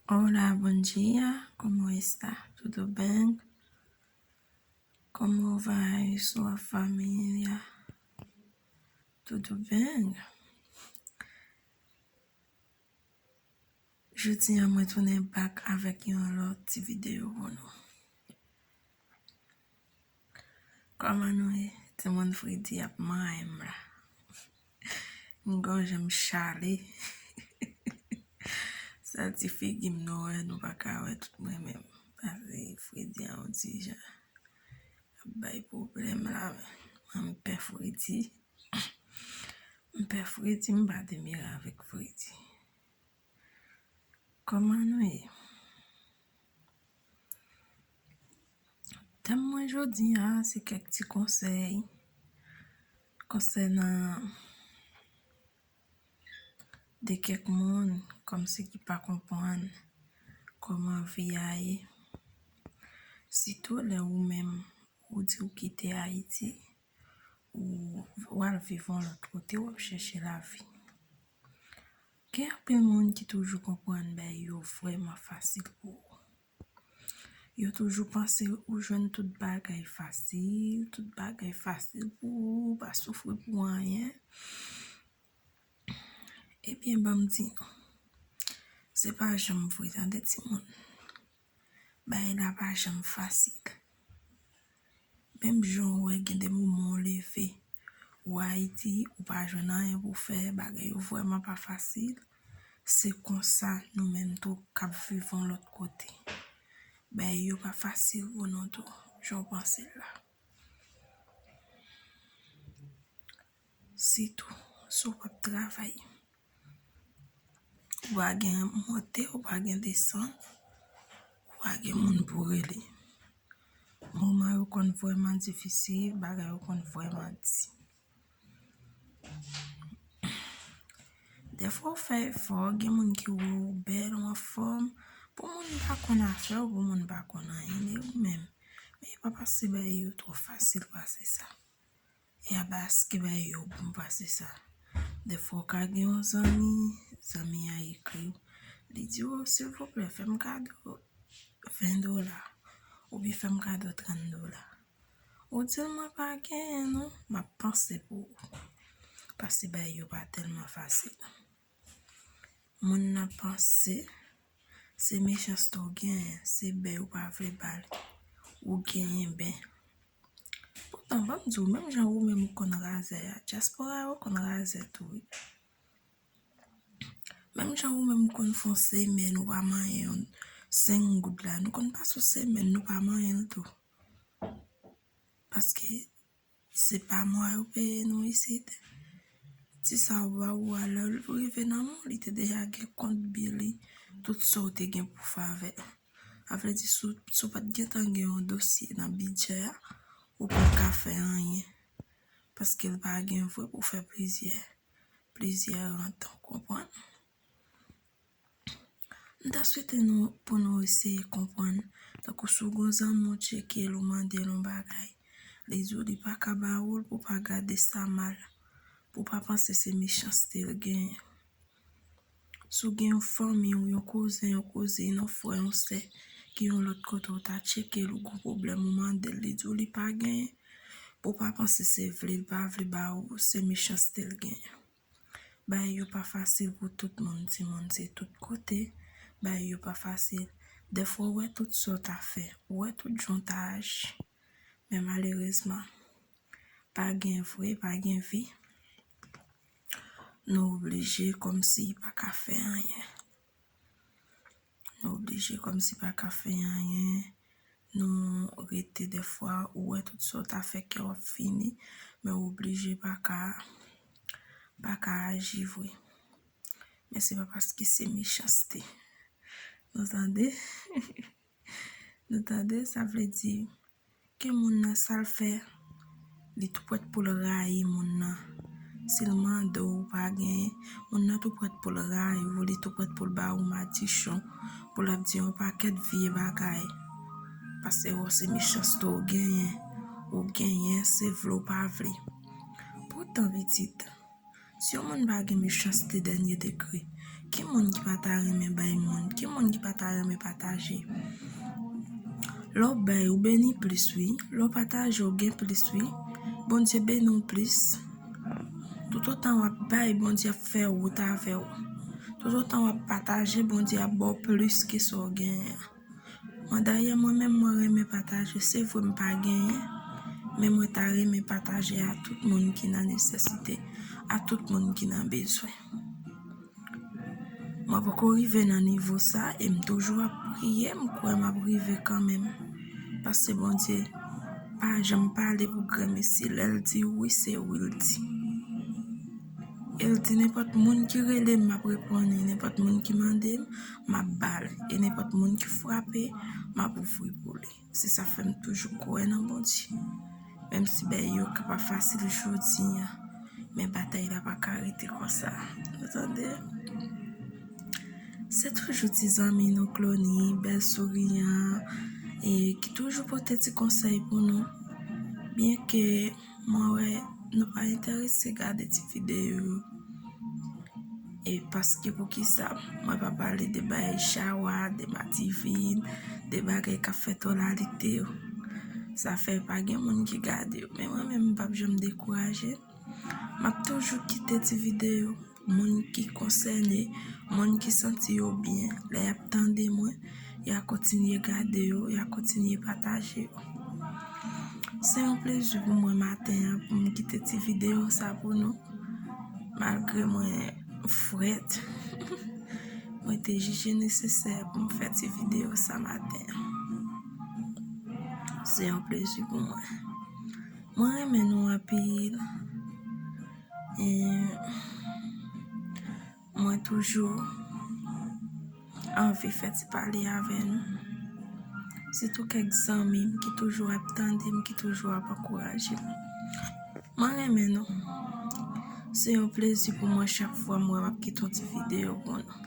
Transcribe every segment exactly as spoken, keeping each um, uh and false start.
Hola, bom dia, como está? Tudo bem? Como vai sua família? Tudo bem? Jodi a mwen tounen back avèk yon lòt ti videyo pou nou. Kòman nou ye? Timoun fredi ap manyen m la. M gon jan m chale. Sèl ti figi m nou wè, nou pa ka wè tout mwen menm. Pase fredi a yon ti jan ap bay pwoblèm la. Mwen m pè fredi. M pè fredi, m pa demire avèk fredi. Kòman nou ye? Tèm mwen jodi a se kèk ti konsèy konsènan de kèk moun kòmsi ki pa konprann kòman vi a ye. Sitou lè ou menm ou di ou kite Ayiti, ou, ou al viv yon lòt kote, w ap chèche lavi. Gen anpil moun ki toujou konprann bagay yo vrèman fasil pou ou. Yo toujou panse ou jwenn tout bagay fasil, tout bagay fasil pou ou, ou pa soufri pou anyen. Ebyen, ban m di nou, se pa janm vre, tande timoun. Bagay la pa janm fasil. Menm jan w wè gen de moman w leve, ou Ayiti, ou pa jwenn anyen pou fè, bagay yo vrèman pa fasil, se konsa nou menm tou k ap viv yon lòt kote. Bagay yo pa fasil pou nou tou, jan w panse l la. Sitou si w p ap travay. Ou pa gen monte, ou pa gen desann, ou pa gen moun pou rele. Moman yo konn vrèman difisil, bagay yo konn vrèman di. Dèfwa w fè efò, gen moun ki wè w bèl, w anfòm. Pou moun pa konn afè w, pou moun pa konn anyen de ou menm. Men e pa paske bagay yo twò fasil pase sa. E a paske bagay yo bon pase sa. Dèfwa w ka gen yon zanmi, zanmi a ekri w, li di w, silvouplè, fè m kado ven dola, oubyen fè m kado trant dola. Ou di l, mwen pa genyen non, m ap panse pou ou. Pase bagay yo pa tèlman fasil. Moun nan panse se mechanste w genyen, se bèy ou pa vle ba l, ou genyen bèy. Poutan, ban m di w, menm jan ou menm ou konn razè a, dyaspora yo konn razè tou, wi. Menm jan ou menm ou konn fè yon semèn ou pa manyen yon senk goud la, nou konn pase yon semèn nou pa manyen l tou. Paske se pa mwa yo peye nou isit. Ti sa w ba ou a, lè l rive nan men w, li te deja gen kont bi li, tout sa w te gen pou fè avè l. Sa vle di, si w, si w pa t gentan gen yon dosye nan bidjè a, ou pa ka fè anyen. Paske l pa gen vre pou fè plizyè, plizyè rant, w konprann? M ta swete nou, pou nou eseye konprann, tankou si w gen yon zanmi w tcheke l, ou mande l yon bagay, li di w li pa ka ba ou l, pou w pa gade sa mal, pou w pa panse se mechanste l genyen. Si w gen yon fanmi w, yon kouzen, yon kouzin, yon frè, yon sè ki yon lòt kote, w ta tcheke l, ou gen yon pwoblèm, ou mande l, li di w li pa genyen, pou w pa panse se vle l pa vle ba ou, se mechanste l genyen. Bagay yo pa fasil pou tout moun, timoun, se tout kote. Bagay yo pa fasil. Dèfwa, ou wè tout sa w ta fè, ou wè tout jan w ta aji. Men malerezman, pa gen vre, pa gen vi. Nou oblije kòmsi pa ka fè anyen. Nou oblije kòmsi pa ka fè anyen. Nou rete dèfwa, ou wè tout sa w ta fè kè w ap fini, men ou oblije pa ka, pa ka aji vre. Men se pa paske se mechanste. Nou tande? Nou tande? Sa vle di, ke moun nan sa l fè, li tou prèt pou l rayi moun nan. Si l mande w, ou pa genyen, moun nan tou prèt pou l rayi w, li tou prèt pou l ba ou madichon, pou l ap di yon pakèt vye bagay. Paske w se mechanste w genyen, ou genyen, se vle w pa vle. Poutan, pitit, si yon moun pa gen mechanste dènye degre, Ki moun ki pa ta renmen bay moun? Ki moun ki pa ta renmen pataje? Lè w bay, ou beni plis, wi. Lè w pataje, ou gen plis, wi. Bondye beni w plis. Toutotan w ap bay, Bondye ap fè wout avè w. Toutotan w ap pataje, Bondye ap ba w plis ke sa w genyen an. Mwen, dayè, mwen menm, mwen renmen pataje. Se vre, m pa genyen, men mwen ta renmen pataje a tout moun ki nan nesesite, a tout moun ki nan bezwen. Mwen poko rive nan nivo sa, e m toujou ap priye, m kwè m ap rive kanmenm. Paske Bondye pa janm pale pou granmesi. Lè l di wi, se wi l di. E l di, nenpòt moun ki rele m, m ap reponn li. Nenpòt moun ki mande m, m ap ba l. E nenpòt moun ki frape, m ap ouvri pou li. Se sa fè m toujou kwè nan Bondye. Menm si bagay yo ka pa fasil jodi a, men batay la pa ka rete konsa. Ou tande? Se toujou ti zanmi nou, Clony, bèl souriyan, e ki toujou pote ti konsèy pou nou. Byenke mwen wè nou pa enterese gade ti videyo yo. E paske poukisa mwen pa pale de bagay chawa, de madivin, de bagay k ap fèt an lalite yo. Sa fè pa gen moun ki gade yo. Men mwen menm, m p ap janm dekouraje. M ap toujou kite ti videyo pou moun ki konsène, moun ki santi yo byen. Lè y ap tande mwen, y a kontinye gade yo, y a kontinye pataje yo. Se yon plezi pou mwen maten an pou m kite ti videyo sa pou nou. Malgre mwen frèt, mwen te jije nesesè pou m fè ti videyo sa maten an. Se yon plezi pou mwen. Mwen renmen nou anpil. E mwen toujou anvi fè ti pale avè nou. Sitou kèk zanmi m ki toujou ap tande m, ki toujou ap ankouraje m. Mwen renmen nou. Se yon plezi pou mwen chak fwa m wè m ap kite yon ti videyo pou nou.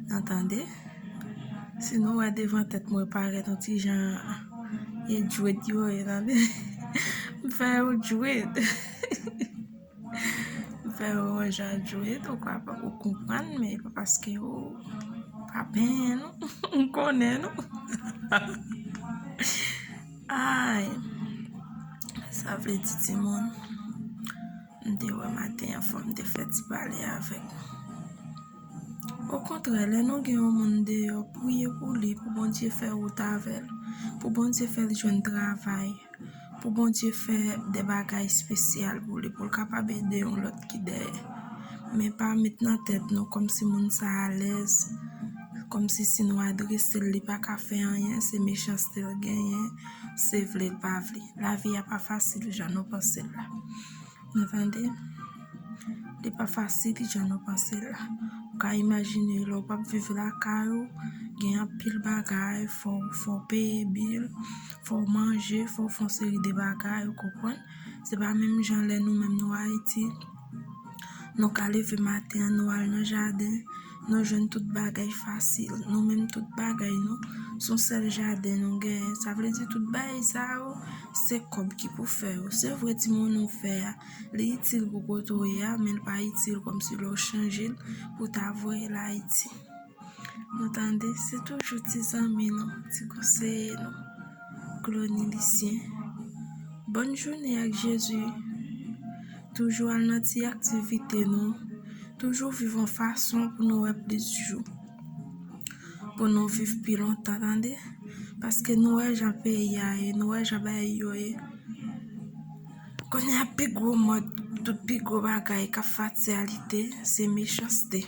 Nan tande? Si nou wè devan tèt mwen parèt yon ti jan, e djwèt yo ye, tande? M fè yon djwèt. M fè yon jan djwèt, ou ka pa, ou konprann, men e pa paske ou pa benyen nou. M konnen nou. Ay, sa vle di timoun, m te wè maten an fò m te fè ti pale avèk nou. Okontrè, lè nou gen yon moun deyò, priye pou li, pou Bondye fè wout avè l, pou Bondye fè l jwenn travay, pou Bondye fè de bagay espesyal pou li, pou l kapab ede yon lòt ki dèyè. Men pa met nan tèt nou kòmsi moun sa alèz, kòmsi si nou adrese l, li pa ka fè anyen, se mechanste l genyen, se vle l pa vle. Lavi a pa fasil jan nou panse l la. Nou tande? Li pa fasil jan nou panse l la. Ou ka imajine lè w p ap viv lakay ou, gen anpil bagay, fò, fò w peye bil, fò w manje, fò w fè yon seri de bagay, ou konprann? Se pa menm jan lè nou menm nou Ayiti. Nou ka leve maten an, nou al nan jaden, nou jwenn tout bagay fasil. Nou menm tout bagay nou, se yon sèl jaden nou genyen. Sa vle di tout bagay sa yo, se kòb ki pou fè yo. Se vre ti moun ou fè a, li itil pou kote w ye a, men l pa itil kòmsi lè w chanje l pou w ta voye l Ayiti. Nou tande, se toujou ti zanmi nou, ti konseye nou, Clony Lucien. Bòn jounen ak Jezi. Toujou al nan ti aktivite nou. Toujou viv yon fason pou nou wè plis jou. Pou nou viv pi lontan, tande. Paske nou wè jan peyi a ye, nou wè jan bagay yo ye. Kounye a pi gwo mòd, tout pi gwo bagay k ap fè aktyalite, se mechanste.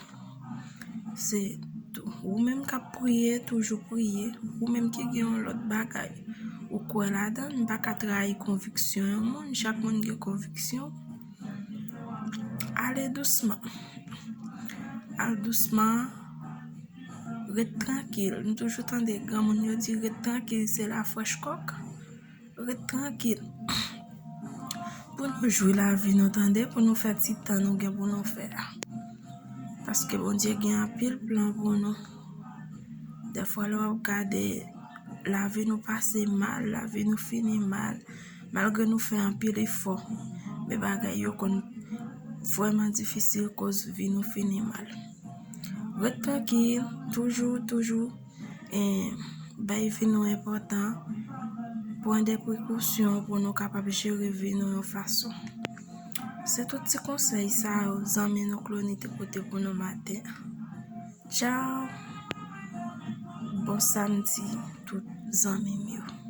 Se tou. Ou menm k ap priye, toujou priye. Ou menm ki gen yon lòt bagay ou kwè ladan l, m pa ka trayi konviksyon yon moun. Chak moun gen konviksyon. Ale dousman. Al dousman. Ret trankil. Nou toujou tande granmoun yo di, ret trankil, se la frèch kòk. Ret trankil. Pou nou jwi lavi nou, tande, pou nou fè ti tan nou gen pou nou fè a. Paske Bondye gen anpil plan pou nou. Dèfwa, lè w ap gade, lavi nou pase mal, lavi nou fini mal, malgre nou fè anpil efò. Men bagay yo konn vrèman difisil koz vi nou fini mal. Ret trankil, toujou, toujou, eh, bay vi nou enpòtan. Pran de prekosyon pou nou kapab jere vi nou yon fason. Se tout ti konsèy sa yo, zanmi nou Clony te pote pou nou maten. Tchao. Bon samdi, tout zanmi m yo.